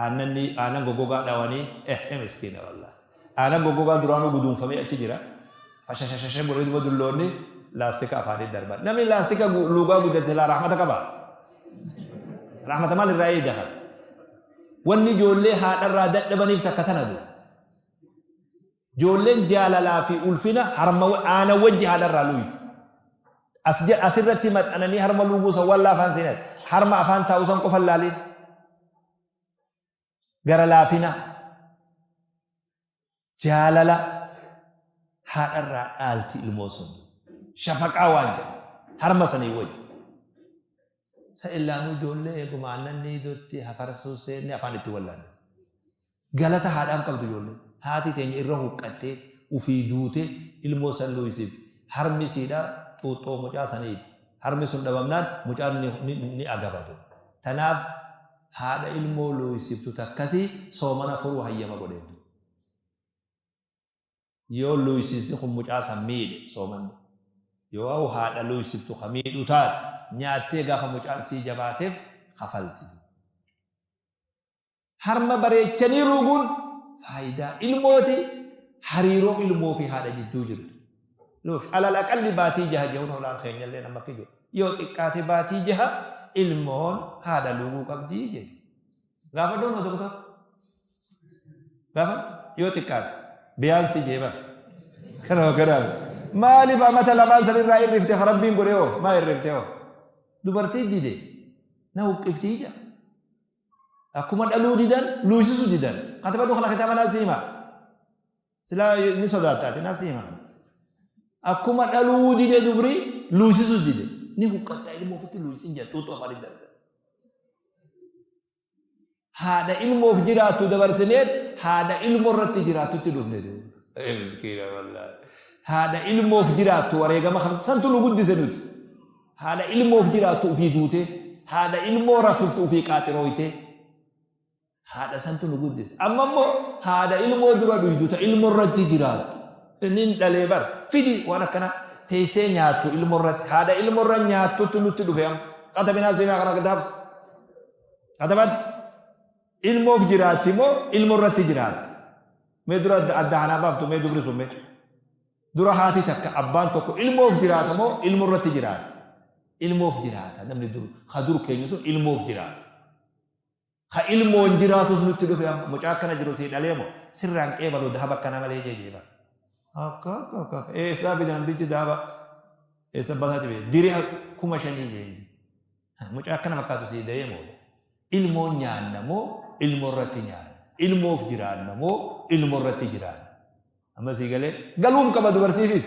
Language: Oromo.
Aannanni aanan goggogaa dhawanii eh miskiina wallahi. Aanan goggogaa duraanuu guduunfamee achi jira. Fashashashasha godhee duba dulloonni laastika afaanii darban. Namni laastika luugaa guddate silaa rahmata qaba. Rahmata maal irraa eega kana? Wanni ijoollee haadharraa dadhabaniif takka tana du. Ijoolleen jaalalaa fi ulfina harma aanan wajji haadharraa luuyti. As asirratti maxxananii harma luuguu san waan laafaan seenan. Harma afaan taa'u san qofa laaliin. Gara laafina jaalala haadharraa dhaalti ilmoo sun. Shafaqaa waan jedhan harma sanii wajji. Sa illaanuu ijoollee eeguma aannan niidotti hafarsuu seenne afaan itti wallaalle. Galata haadhaan qabdu ijoolleen. Haati teenya irra huqqattee ufii duute ilmoo san luuysifti. Harmi isiidhaa xuuxxoo mucaa saniiti. Harmi sun dhabamnaan mucaan ni, ni, ni agabatu. Tanaaf haadha ilmoo luuysiftu takkasii soomana furuu hayyama godheef. Yoo luuysinsi kun mucaa san miidhe soomanni. Yoo haadha luuysiftu ka miidhu taate nyaattee gaafa mucaan sii jabaateef kafalti. Harma bareechanii luuguun faayidaa ilmooti, hariiroo ilmoo fi haadha jidduu jirtu. Alal aqalli baatii jaha jehuun holaan keenyallee nama akka jiru. Yoo xiqqaate baatii jaha ilmoon haadha luuguu qabdii jedhe. Gaafa doonoo doktor. Gaafa yoo xiqqaate biyaansi jee bara. Kanuma kanaaf. Maaliif amata lamaan sanirraa irrifte rabbiin godhe hoo maa irrifte hoo. Dubartii dide na huqqiftii jaa. Akkuma dhaluu didan luusisu didan. Katabadhu kana kitaaba naa siima. Silaa ni sodaatta ati naa siima kana. Akkuma dhaluu dide dubri luusisu dide. Ni huqqatta ilmoo ofitti luusisin jedha xuuxuu afaan darba. Haadha ilmoof jiraattu dabarsineet haadha ilmoo irratti jiraattutti dhufne. Miskiina wallaahi. Haadha ilmoof jiraattu wareegama kan santu nu guddise nuti. Haadha ilmoof jiraattu ufii duutee, haadha ilmoo raffiftu ufii qaaxirooytee. Haadha santu nu guddise. Amma immoo haadha ilmoo dura dhuydu ta ilmoo irratti jiraattu. Inni hin dhalee bar. Fidi waan akkana teessee nyaattu ilmoo irratti. Haadha ilmoo irra nyaattutti nutti dhufe amma. Qatabinaa seenaa kana kitaaba. Qataban ilmoof jiraatti moo ilmoo irratti jiraatti? Mee dura adda hanaa baaftu mee dubri sun mee. Dura haati takka abbaan tokko ilmoof jiraata moo ilmoo irratti jiraata? Ilmoof jiraata namni dur ka dur keenya sun ilmoof jiraata. Ka ilmoon jiraatus nutti dhufe amma mucaa akkana jiru sii dhalee moo sirraan qeebalu dahaba akkana malee jee jeeba. Akka akka akka eessaa fide namtichi dahaba eessa basaati fide diriha 5000 jeen. Mucaa akkana fakkaatu sii dahee moo ilmoon nyaanna moo ilmoo irratti nyaanna ilmoof jiraanna moo ilmoo irratti jiraanna. Amma sii galee galuuf qaba dubartiifis.